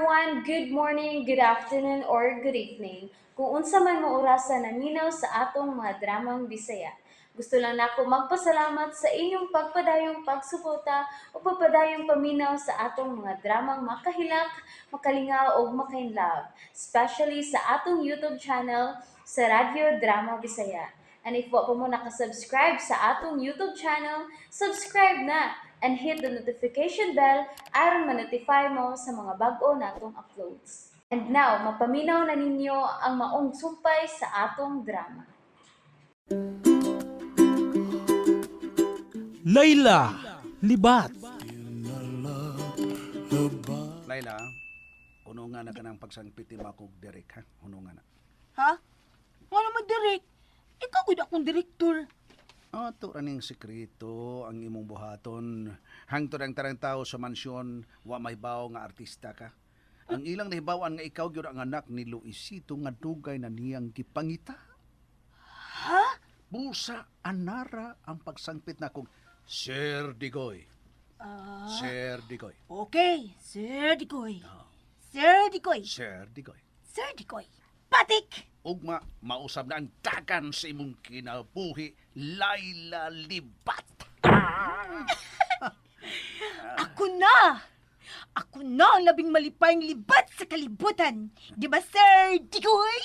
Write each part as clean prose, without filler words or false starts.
everyone! Good morning, good afternoon, or good evening. Kung unsa man mo orasa naminaw sa atong mga dramang Bisaya. Gusto lang nako magpasalamat sa inyong pagpadayong pagsuporta o pagpadayong paminaw sa atong mga dramang makahilak, makalingaw ug makainlove, especially sa atong YouTube channel sa Radyo Drama Bisaya. And if wa pa mo nakasubscribe sa atong YouTube channel, subscribe na and hit the notification bell aron ma-notify mo sa mga bag-o natong uploads. And now, mapaminaw na ninyo ang maong sumpay sa atong drama. Layla Libat. Laila, hunungan na ka ng pagsangpit ni Makog Derek, ha? Hunungan na. Ha? Nga naman, Direk. Ikaw gud akong direktor. Ato raning sekreto ang imong buhaton. Hangtod ang tarang tao sa mansyon, wa may bawo nga artista ka. Ang ilang nahibaw-an nga ikaw gyud ang anak ni Luisito nga dugay na niyang gipangita. Ha? Busa anara ang pagsangpit na kong Sir Digoy. Ah, Sir Digoy. okay, Sir Digoy. Sir Digoy. Sir Digoy. Sir Digoy. Patik! Ugma, mausab na ang dagan sa imong kinabuhi, Laila Libat. Ako na! Ako na ang labing malipayng libat sa kalibutan. Di ba, Sir Digoy?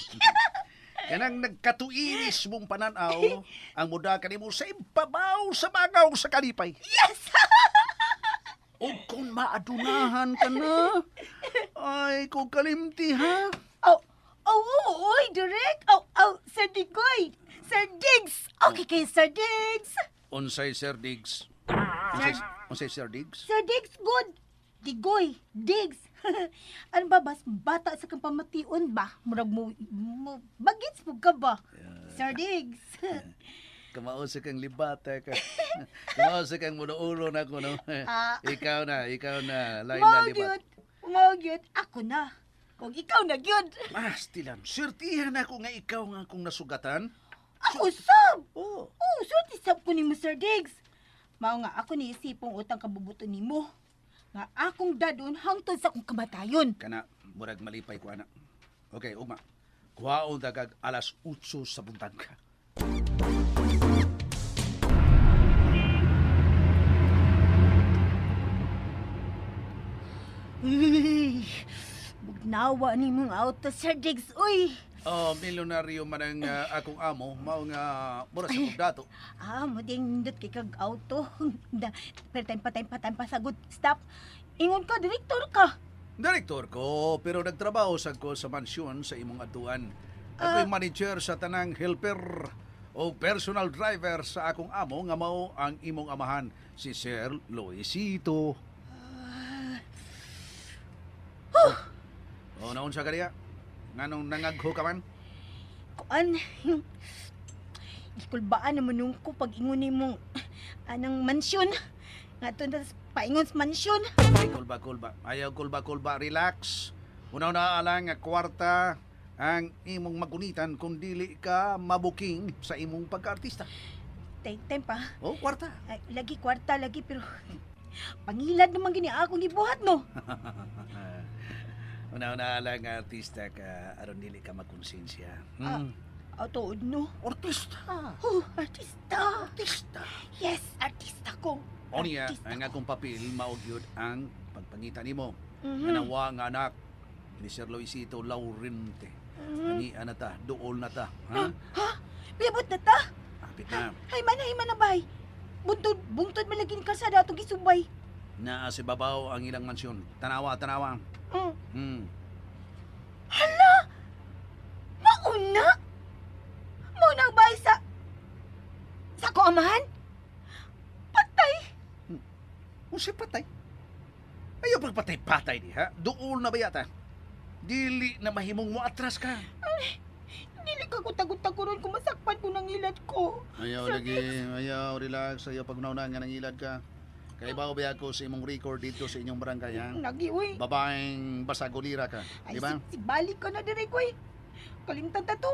Kanang nagkatuiris mong pananaw, ang muda kanimo sa ibabaw sa bagaw sa kalipay. Yes! O kung maadunahan ka na, ay kung kalimti ha. Oh, oh, oh, oy, Direk. Oh, oh, Sir Digoy. Sir Diggs. Okay kay Sir Diggs. Unsay Sir Diggs? Unsay Sir Diggs? Sir Diggs, good. Digoy, Diggs. Ano ba, bas, bata sa kang pamation ba? Murag mo bagits po ka ba? Sir Diggs. Kamao sa kang libata ka. Kamao sa kang munuulo na ko, no? Ah. Ikaw na, Laila Mao Libat. gyud. Mao gyud. Ako na. Kung ikaw na gyud. Mastilan, sirtihan ako nga ikaw nga akong nasugatan. Ako sab. Oh. Oh, swerte sab ko nimo, Sir Diggs. Mao nga ako ni isipong utang kabubuto nimo. Nga akong dadon hangtod sa akong kamatayon. Kana, murag malipay ko, ana. Okay, ugma. Kuhaon dagag alas 8 sa buntag. Uy, bugnawa ni mong auto, Sir Diggs. Uy. Oh, milyonaryo man ang akong amo, mao nga mura sa kong dato. Ah, mo ding nindot kay kag auto. Da, pero time pa time pa time pa sagot. Stop. Ingon ka, direktor ka. Direktor ko, pero nagtrabaho sa ko sa mansyon sa imong atuan. Ako'y manager sa tanang helper o personal driver sa akong amo nga mao ang imong amahan, si Sir Luisito. Oh, oh naon sa kaniya? Nganong nangagho ka man? Kuan. Ikulbaan naman nung ko pag ingon nimo anang mansyon. Nga to tas paingon sa mansyon. Ay, kulba, kulba. Ayaw, kulba, kulba. Relax. Una-una lang nga kwarta ang imong magunitan kung dili ka mabuking sa imong pagkaartista. Time, time pa. Oh, kwarta. Ay, lagi kwarta lagi pero pangilad naman gini akong gibuhat no. Una-una lang nga artista ka aron dili ka makonsensya. Ah. Tuod no. Artista. Oh, artista. Artista. Yes, artista ko. Onya, Artista ang ko. akong papel mao gyud ang pagpangita nimo. Mhm. Nga nga anak ni Sir Luisito Laurente. Ani ana ta, duol na ta, ha? Ha? Piyabot na ta. Apit na. Hay man, hay man na bay. Buntod, bungtod malagin kalsada atong gisubay. Naa si babaw ang ilang mansyon. Tanawa, tanawa. Hala! Mauna? Mauna ang bay sa ko amahan? Patay! Unsay patay? Ayaw pagpatay-patay diha. Duol na ba yata? Dili na mahimong mo atras ka. Dili ka ko tagot-taguron kung masakpan ko ng ilad ko. Ayaw Sir lagi, ayaw relax, ayaw pagnauna nga nangilad ka. Kay bawo ba ako sa imong record dito sa inyong barangay ha? Nagi, uy. Babaeng basagulira ka, Ay, di ba? si balik ka na dire ko eh. Kalimtan ta to.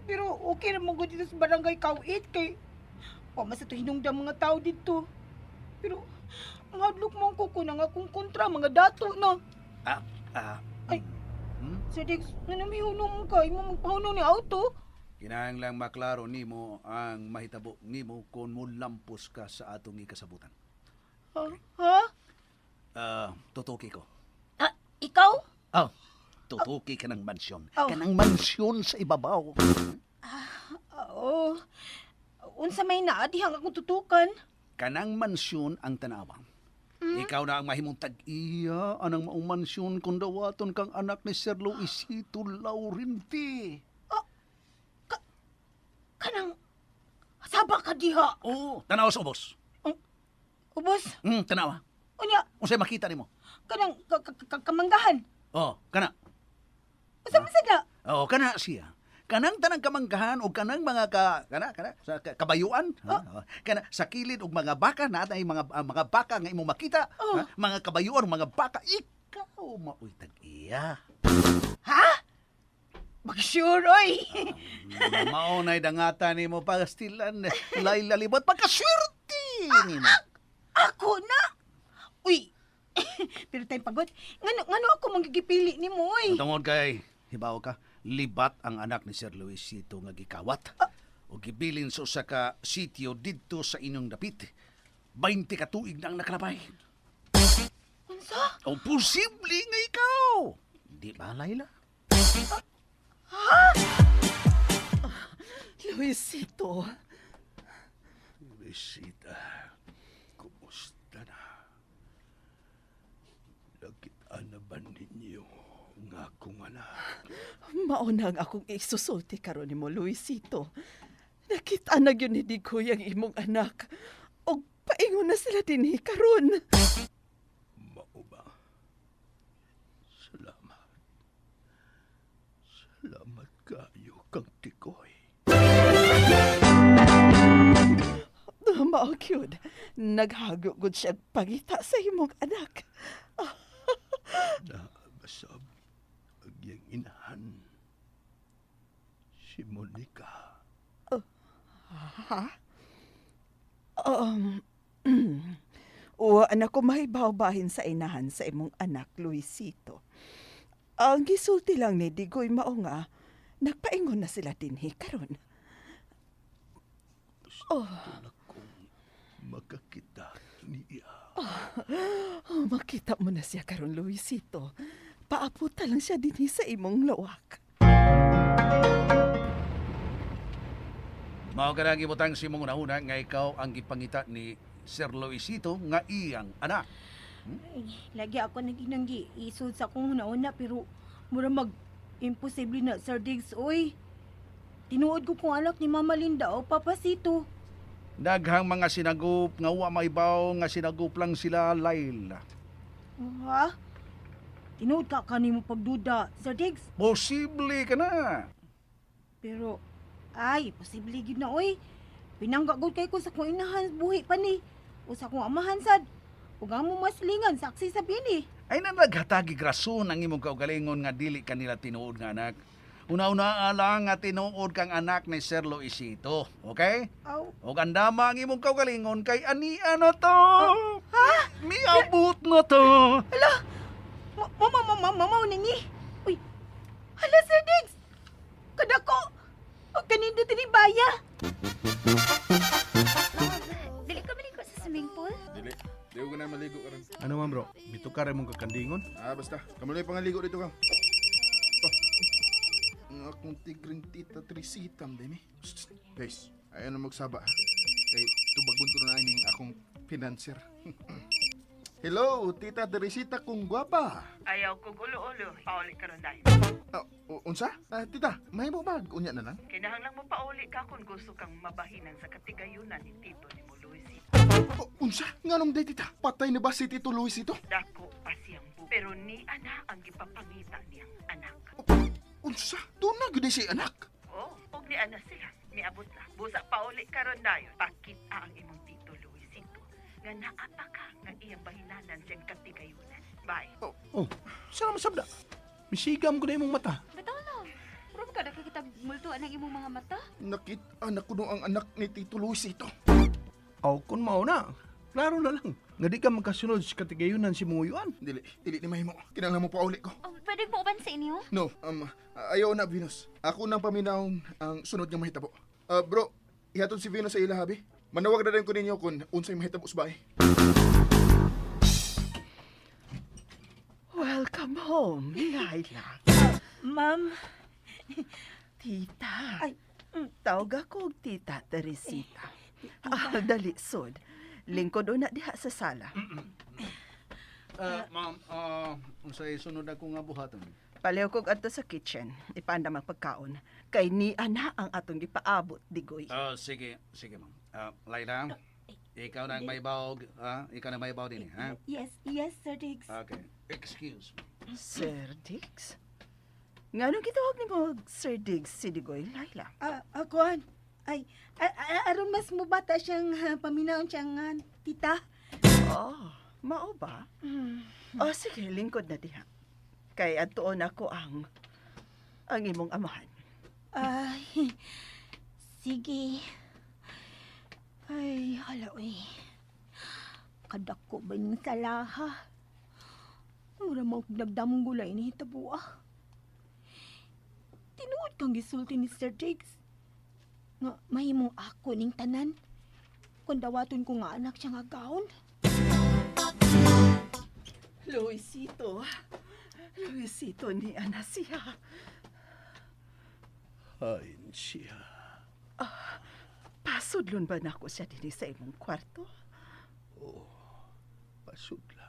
Pero okay ra man gud dito sa barangay Kawit kay wa man sa to hinungdan mga tao dito. Pero ang hadlok mo ko ko nga akong kontra mga dato na. Ah, Ah, Ay. Sir Diggs, nga may hunong mo ka, imo magpahunong ni auto. Kinahanglang maklaro nimo ang mahitabo nimo kung mulampos ka sa atong ikasabutan. Ha? Ha? Ah, tutuki ko. Ah, ikaw? Oh, tutuki ka ng mansyon. Oh. Kanang mansyon sa ibabaw. Oo. Unsa may naa dihang akong tutukan? Kanang mansyon ang tanawa. Ikaw na ang mahimong tag-iya anang maong mansyon kung dawaton kang anak ni Sir Luisito Laurenti. Kanang saba ka diha. Oo, tanawa sa ubos. Ubos. Tanawa. Unya, Unsay makita nimo? kanang kamanggahan. Oh, kana. Unsa man sad na? Oo, kana siya. Kanang tanang kamanggahan o kanang mga ka, kana kana sa kabayuan, ha? Oh, kana sa kilid og mga baka na ay mga mga baka nga imong makita, Oh. ha? Mga kabayuan, mga baka, ikaw maoy tag-iya. Ha? Mag-sure, oy. Mao nay dangatan nimo pastilan Laila Libot, pagkaswerte nimo. Ako na. Uy. Pero tayo pagod. Ngano ngano ako manggigipili nimo, oy? Tungod kay hibaw ka, libat ang anak ni Sir Luisito nga gikawat o gibilin sa usa ka sitio didto sa inyong dapit. 20 ka tuig na ang nakalabay. Unsa? O posible nga ikaw. Di ba, Laila? Luisito, Luisita, kumusta na? Nakita na ba ninyo nga akong anak? mauna ang akong isusulti karon nimo, Luisito. Nakita na gyud ni Digoy ang imong anak. Og paingon na sila dinhi karon. Mao ba? Salamat. Salamat kayo kang tikoy. Mao gyud. Naghago gud siya og pangita sa imong anak. Nabasab ang iyang inahan. Si Monica. Ha? Um, Wa na ko mahibaw-bahin sa inahan sa imong anak, Luisito. Ang gisulti lang ni Digoy mao nga, nagpaingon na sila dinhi karon. Gusto na kong makakita niya. Oh, makita mo na siya karon, Luisito. Paaputa lang siya dinhi sa imong lawak. Mao ka na ang ibutang si mong una nga ikaw ang gipangita ni Sir Luisito nga iyang anak. Ay, lagi ako naginanggi isod sa akong huna-huna pero mura mag imposible na, Sir Diggs, oy. Tinuod ko kung anak ni Mama Linda o Papasito. Daghang mga sinagup nga wa maibaw nga sinagup lang sila, Laila. Ha? Tinuod ka kanimo pagduda, Sir Diggs. Posible ka na. Pero ay, posible gyud na oy. Pinangga gud kay ko sa akong inahan buhi pa ni. O sa akong amahan sad. Ug ang mo maslingan saksi sa bini. Ay na naghatagi rason ang imong kaugalingon nga dili kanila tinuod nga anak. Una-una lang nga tinuod kang anak ni Sir Luisito, okay? Aw, O andama ang imong kaugalingon kay ania na to. Ha? Miabot na to. hala. Mama mama mama ni. Uy. Hala, Sir Diggs. Kadako. O kanindot ni baya. Dili ka maligo sa swimming pool? Dili. Di ko na maligo karon. Ano man bro? Bito ka rin mong kakandingon? Ah, basta. Kamuloy pangaligo dito ka. Oh. Ang akong tigring tita Trisita, demi. Guys, ayaw na magsaba. Ha? Kay tubagon ko na ining akong financer. Hello, Tita Teresita kung gwapa. Ayaw ko gulo-ulo. Pauli ka ron dahil. Ah, unsa? Ah, tita, may mo bag unya na lang. Kinahanglan mo pauli ka kung gusto kang mabahinan sa katigayunan ni Tito ni mo Luisito. Oh, unsa? Nganong day tita? Patay na ba si Tito Luisito? Dako pa siyang bu. Pero ni ana ang gipapangita niyang anak. Oh, unsa? Doon na gyud si anak. Oh, og ni ana sila. Miabot na. Busa pauli ka ron dayon. Pakita ang imong Tito Luisito nga naa pa ka nga iyang bahinanan siyang katigayunan. Bye. Oh, saan naman sabda? Misigam ko na imong mata. Bitaw lang. Puro ka nakakita multuan ang imong mga mata. Nakita na kuno ang anak ni Tito Luisito. Aw, kung mao na. Klaro na lang. Nga di ka makasunod sa katigayunan si mong uyuan. Dili, dili ni mahimo. Kinahanglan mo pauli ko. Oh, pwede mo uban sa inyo? No, ayaw na, Venus. Ako nang paminawon ang sunod nga mahitabo. Ah, bro, ihatod si Venus sa ila, habi. Manawag na rin ko ninyo kung unsay mahitabo sa bahay. Welcome home, Laila. Ma'am, Tita. Ay, Tawag ako og Tita Teresita. Ah, dali, sod. Lingkod una diha sa sala. Ma'am, unsay sunod ako nga buhaton? Paliw kog adto sa kitchen. Ipaandam ang pagkaon. Kay ni ana ang atong gipaabot, Digoy. Ah, sige, sige ma'am. Ah, Laila, ikaw na ang may bawog, ha? Ikaw na may bawog din, eh, ha? Yes, yes, Sir Diggs. Okay. Excuse me. Sir Diggs? Nganong gitawag nimo Sir Diggs si Digoy, Laila? Ah, kuan. Ay, aron mas mubata siyang paminaon siyang tita. Oh, mao ba? Oh, sige, lingkod na diha. Kay adtuon ako ang imong amahan. Ay, sige. Ay, hala, uy. Kadako ba yung salaha? Mura mo nagdamong gulay ni hitabo ah. Tinuod kang gisulti ni Sir Diggs. Nga, mahimong ako ning tanan. Kung dawaton ko nga anak siya nga gaon. Luisito, Luisito ni ana siya. Ay, siya. Pasudlon ba nako siya dinhi sa imong kwarto? Pasudla.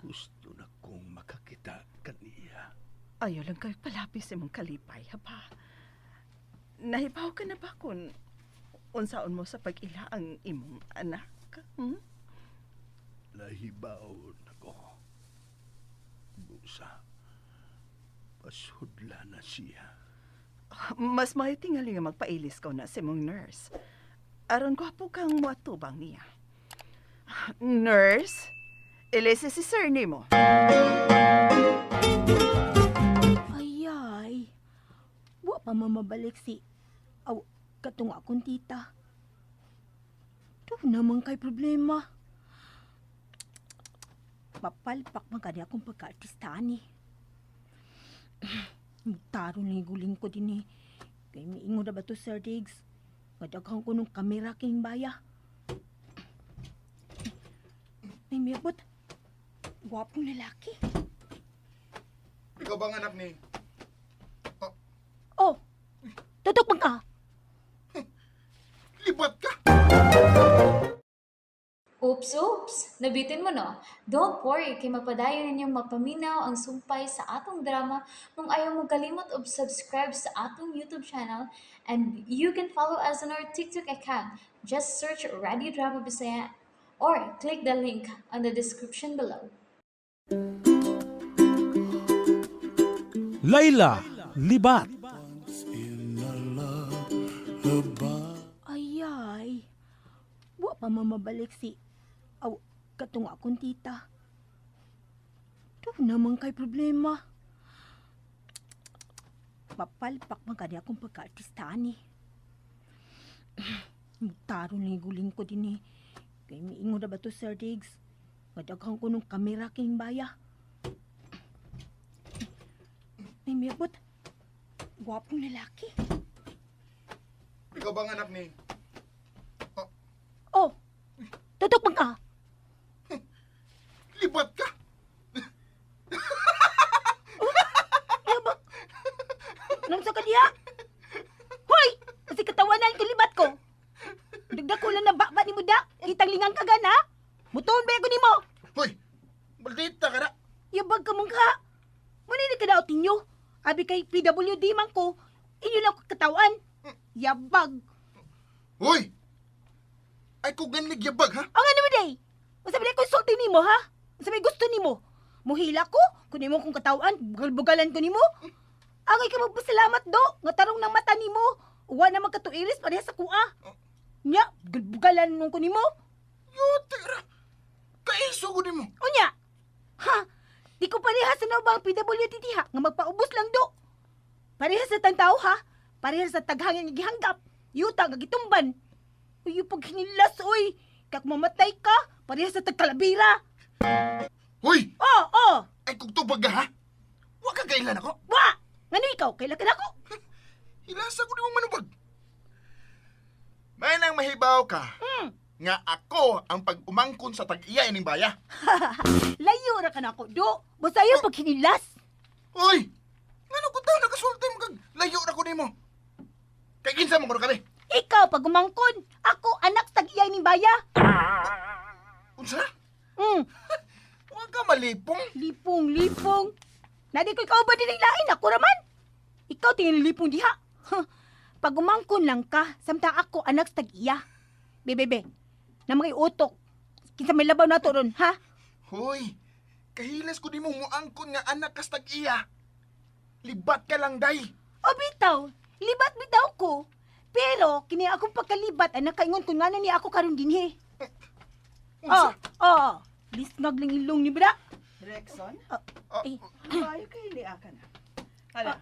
Gusto na kong makakita kaniya. Ayaw lang kayo palabi sa imong kalipay, ha ba? Nahibaw ka na ba kung unsaon mo sa pag-ila ang imong anak? Hmm? Nahibaw na ko. Busa. Pasudla na siya. Mas maayo tingali nga magpailis ka na sa imong nurse. Aron gwapo kang moatubang niya. Nurse, ilisi si sir nimo. Ay, ay. Wa pa mamabalik si... Aw, katong akong tita. Ito naman kay problema. Papalpak man kani akong pagka-artista ni. Mutaro na yung guling ko din eh. Kay miingon na ba to, Sir Diggs? Kadaghan ko nung kamera king baya. Ay, miyabot. Gwapong lalaki. Ikaw ba ang anak ni... Oh, tutok man ka. Libat ka! Oops, oops! Nabitin mo no? Don't worry, kay mapadayon ninyong mapaminaw ang sumpay sa atong drama kung ayaw mo kalimot og subscribe sa atong YouTube channel, and you can follow us on our TikTok account. Just search Radio Drama Bisaya or click the link on the description below. Laila Libat. Ay, ay. Wa pa mamabalik si... Aw, katong akong tita. Ito naman kay problema. Papalpak man kani akong pagka-artista ni. Mutaro na yung guling ko din eh. Kay miingon na ba to, Sir Diggs? Madaghan ko nung kamera king baya. Ay, miyabot. Gwapong lalaki. Ikaw ba ang anak ni... Oh, tutok man ka. Libat ka! Nung sa kaniya? Hoy! Kasi katawanan ko libat ko. Dagdag ko lang na baba ni Muda. Kitang lingang ka gana. Mutuon ba ko nimo? Hoy! Maldita ka na! Yabag ka mong ka. Muna ni ka daw tinyo. Abi kay PWD man ko. Inyo lang ko katawan. Yabag. Hoy! Ay ko ganig yabag, ha? Ang ano mo day? Unsa ba konsulti nimo ha? Unsa may gusto nimo? Muhila ko? Kunin mo kong katawan, bugal-bugalan ko nimo. Angay ka magpasalamat do, nga tarong ng mata nimo. Uwa na magkatuiris pareha sa kuha. Nya, bugal-bugalan nung ko nimo. Yote ra! Kaiso ko nimo! Unya. Ha? Di ko pareha sa naubang PWD diha nga magpaubos lang do. Pareha sa tantao ha. Pareha sa taghangin nga gihanggap. Yuta nga gitumban. Uy, pag hinilas oy. Kag mamatay ka, pareha sa tagkalabira. Hoy! Oh, oh! Ay kung tubag ka ha? Wa ka kailan ako? Wa! Ngano ikaw? Kaila ka nako? Hilasa ko nimong manubag. May nang mahibaw ka. Nga ako ang pag-umangkon sa tag-iya ining baya. Layo ra ka nako, do. Basta ayaw pag hinilas. Hoy! Ngano ko taw nakasulti mo kag layo ra ko nimo. Kay kinsa man kuno kami? Ikaw pag umangkon, ako anak sa tag-iya ning baya. Unsa? Wa ka malipong. Lipong, lipong. Nadi ko ikaw ba din lain? Ako raman. Ikaw tingin lipong diha. Huh. Pag umangkon lang ka, samtang ako anak sa tag-iya. Bebe, na mga utok. Kinsa may labaw nato ron, ha? Hoy! Kahilas ko nimo muangkon nga anak kas tag-iya. Libat ka lang day. O bitaw, libat bitaw ko. Pero kini akong pagkalibat ay nakaingon kung nga na ni ako karon dinhi. Oh, Unsa? oh. Lisngag lang ilong ni bra. Rexon, Ay, maayo kay liya ka na. Hala,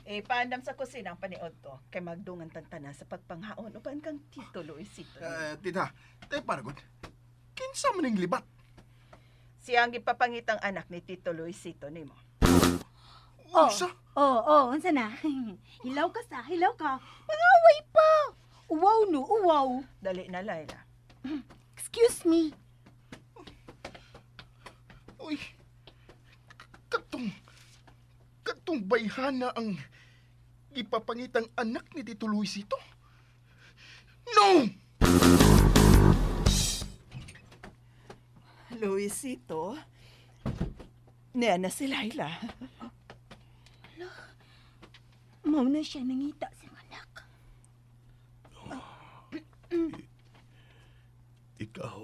eh, paandam sa kusina ang paniod to. Kay magdungan tantana sa pagpanghaon uban kang Tito Luisito. Eh, tita, tay paragod. Kinsa man ning libat? Siyang gipapangitang anak ni Tito Luisito nimo. Oh, Unsa? oh, unsa na? Hilaw ka sa, hilaw ka. Pangaway pa. Uwaw no, uwaw. Dali na, Laila. Excuse me. Uy. Katong katong bayhana ang gipapangitang anak ni Tito Luisito. No! Luisito, niya na si Laila. Mao na siya nangita sa anak. Ikaw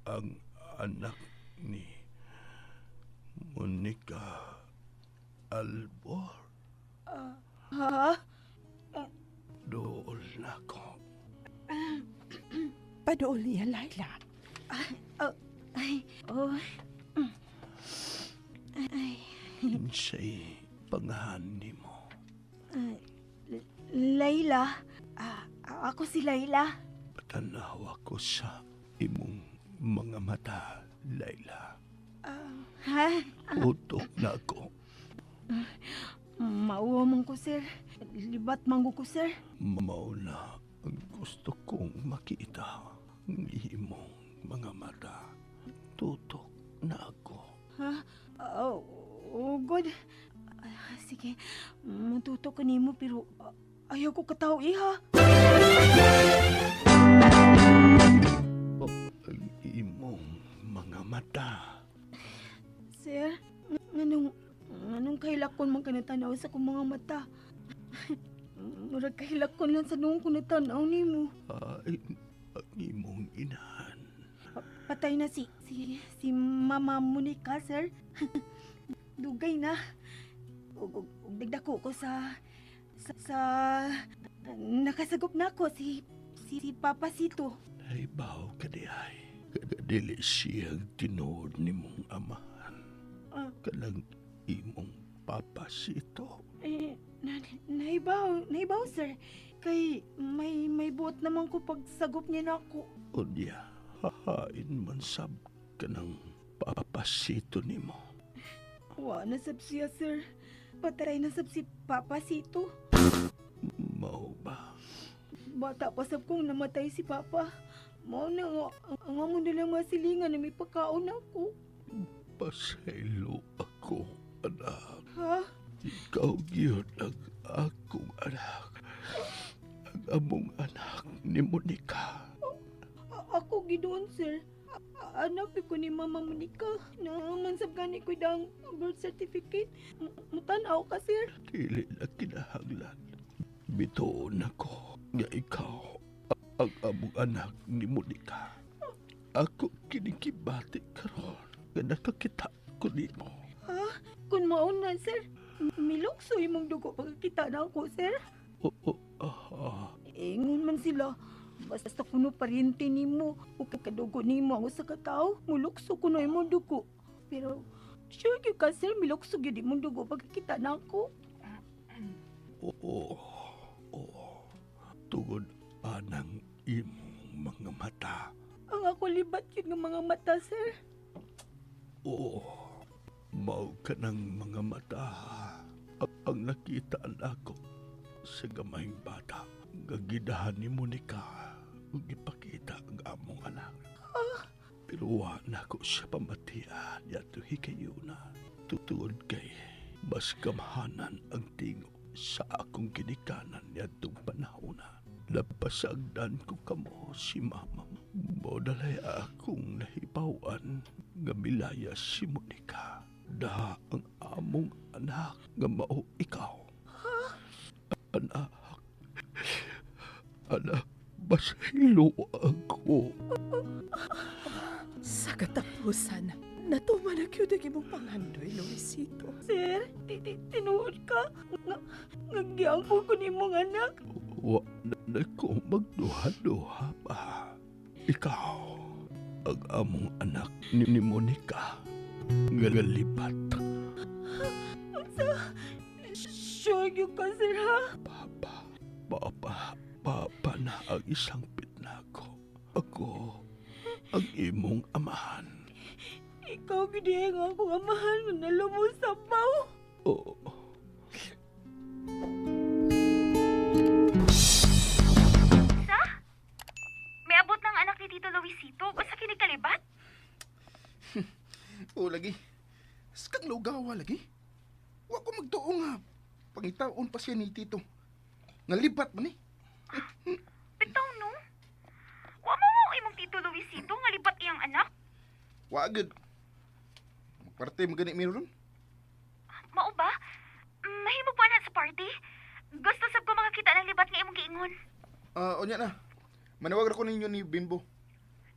ang anak ni Monica Albor. Ha? Dool na ako. Padool niya, Laila. Oh, ay, oh. Insay pangahan nimo. Layla. Ah, ako si Layla. Patanaw ako sa imong mga mata, Laila. Ha? Utok na ako. Mauwa man ko, sir. Libat man ko, sir. Mao na ang gusto kong makita ang imong mga mata. Tutok na ako. Ha? Oh, oh God. Ah, sige, matuto ko nimo pero ayaw ko kataw iha. Ang imong mga mata. Sir, nganong nganong kahilakon man ka natanaw sa akong mga mata? Murag kahilakon lang sa nung ko natanaw nimo. Ay, ang imong inahan. Patay na si Mama Monica, sir. Dugay na. Ug dagdako ko sa nakasagop na ako si Papa Sito. Nahibaw ka di ay. Dili siyang tinuod ni mong amahan. Ah. Kanang imong papasito. Eh, nahibaw, sir. Kay may buot naman ko pagsagop niya na ako. Unya, hahain man sab kanang papasito nimo. Wa na sab siya, sir. Patay na sab si Papa Sito. Mao ba? Bata pa sab kong namatay si Papa. Mao na nga, ang amo nilang masilingan na may pagkaon ako. Pasaylo ako, anak. Ha? Ikaw gyud ang akong anak. Ang among anak ni Monica. Ako gidoon, sir. Anak ko ni Mama Monica. Naaman sab gani ko dang birth certificate. Mutan-aw ka, sir. Dili na kinahanglan. Bituon ako nga ikaw ang among anak ni Monica. Ako kinikibati karon nga nakakita ko nimo. Ha? Kung mauna, sir. Milukso imong dugo pagkakita na ako, sir. Oo, ah, Ingon man sila. Basta kuno paryente nimo o kadugo nimo ang usa ka tawo, mulukso kuno imong dugo. Pero sure gyud ka, sir, milukso gyud imong dugo pagkakita na ako. Oo, oo. Tugod anang imong mga mata. Ang ako libat yun ng mga mata, sir. Oo, mao ka ng mga mata. Ang nakita nako sa gamayng bata. Gagidahan ni Monica ug ipakita ang among anak. Pero wa nako siya pamatian yato hikayuna. Tuod kay mas kamhanan ang tingo sa akong ginikanan niadtong panahona. Napasagdan ko kamo si mama mo. Modalay akong nahibawan nga milaya si Monica. Daha ang among anak nga mao ikaw. Anak, anak, basahilo ako. Sa katapusan, natuman na gyud ang imong panghandoy, Luisito. Sir, tinuod ka. Nga, nga giangko ko ni mong anak. Wa na ko magduha-duha pa. Ikaw, ang among anak ni Monica, nga galipat. Sure yun ka, sir, ha? Papa, papa, papa na ang isang pitnako. Ako, ang imong amahan. Ikaw gid ang akong amahan nga nalumos sa baw. Oo. Sa? May abot ng anak ni Tito Luisito. Basta kini kalibat? O lagi. Skang lugawa lagi. Wa ko magtuo nga. Pangitaon pa siya ni Tito. Nalibat man eh. Bitaw no? Wa mo mo imong Tito Luisito nga libat iyang anak? Wa agad. Magparte mo gani meron. Mao ba? Mahimo pa na sa party? Gusto sab ko makakita ng libat nga imong giingon. Ah, unya na. Manawag ra ko ninyo ni Bimbo.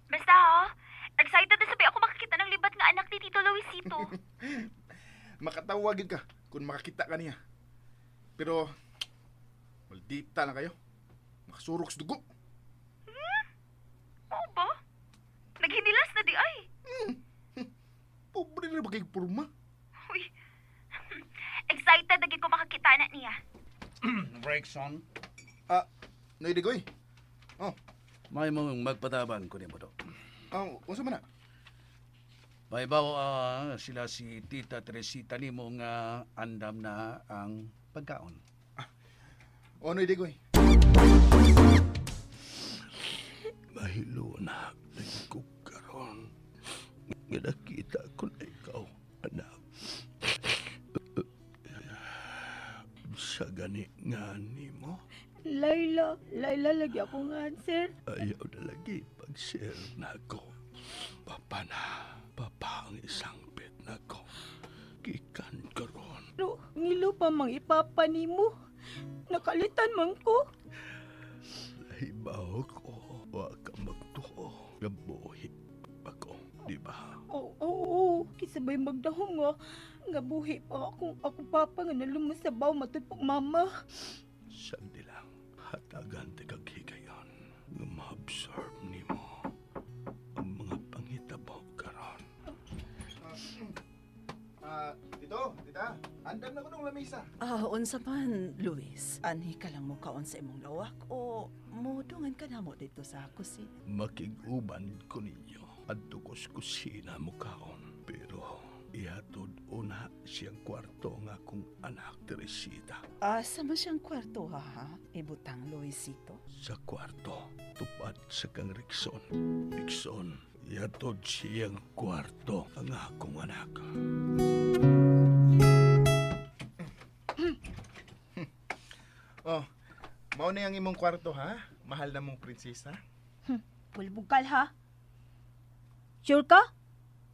Basta ha, excited na sabi ako makakita ng libat nga anak ni Tito Luisito. Makatawag gid ka kung makakita ka niya. Pero maldita na kayo. Makasurok sa dugo. Mao ba? Naghinilas na di ay. Pobre na ba kay purma? Uy. Excited na gid ko makakita na niya. Rexon, Ah, Noy Digoy. Oh, may mong magpatabang ko nimo do. ah, unsa man na? Paibaw sila si Tita Teresita nimo nga andam na ang pagkaon. Oh, Noy Digoy. Mahilo na lagi ko karon. Nga nakita ko na ikaw, anak. Sa gani nga nimo, Laila, Laila lagi ako nga, sir. ayaw na lagi pag-share na ako. Papa na, papa ang isang pet na ko. Gikan karon. Pero ngilo pa mang ipapa nimo. Nakalitan man ko. Lahibaw ko, wa ka magtuo. Nga buhi ako, di ba? Oo, oo, oo. Kisabay magdahom nga. Nga buhi pa akong ako papa nga nalumos sa baw matud pag mama. Sandi lang, hatagan ti kag higayon nga ma-absorb nimo ang mga pangitabo karon. Ah, Tito, tita, andam na ko nung lamisa. Ah, unsa man, Luis? Anhi ka lang mo kaon sa imong lawak o modungan ka namo dito sa kusina? Makig-uban ko ninyo adto kos kusina mo kaon. Pero ihatod una siyang kwarto nga akong anak Teresita. Asa man siyang kwarto ha, ha? Ibutang Luisito. Sa kwarto, tupad sa kang Rikson. Rikson, ihatod siyang kwarto ang akong anak. Oh, mao na ang imong kwarto ha? Mahal na mong prinsesa. Bulbukal ha. Sure ka?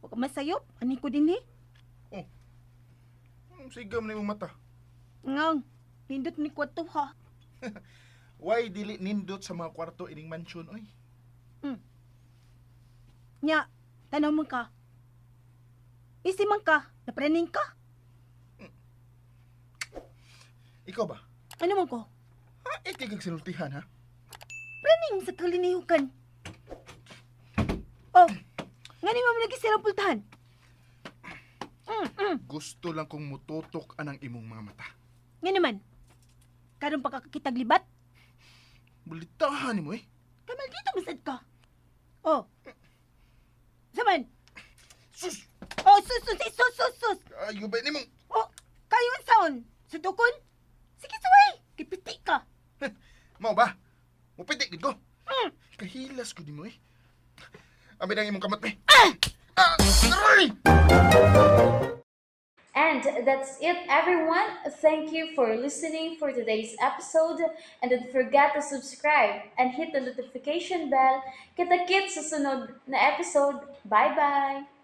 Huwag ka masayop. Ani ko din eh. Sigam na imong mata. Ngang, nindot ni kwarto ha. Why dili nindot sa mga kwarto ining mansyon oy? Nya, tanaw man ka. Isi man ka, napraning ka. Ikaw ba? Ano man ko? Ha, ikigig sinultihan ha? Praning sa kalinihukan. Oh, nga ni mo lagi silang pultahan. Gusto lang kong mututok anang imong mga mata. Nga naman, karon pa kakakitag libat. Bulitahan nimo eh. Kay maldito masad ka. Oh. Saman. Sus! Oh, sus, sus, sus, sus, sus. Ayo ba nimo? Oh, kayo ang sound. Sudokon. Sige, suway. Kipiti ka. Mao ba? Mupiti gid ko. Kahilas ko nimo eh. Abi nang imong kamot me. Ah! Ah! Aray! And that's it, everyone. Thank you for listening for today's episode. And don't forget to subscribe and hit the notification bell. Kita-kits sa sunod na episode. Bye-bye!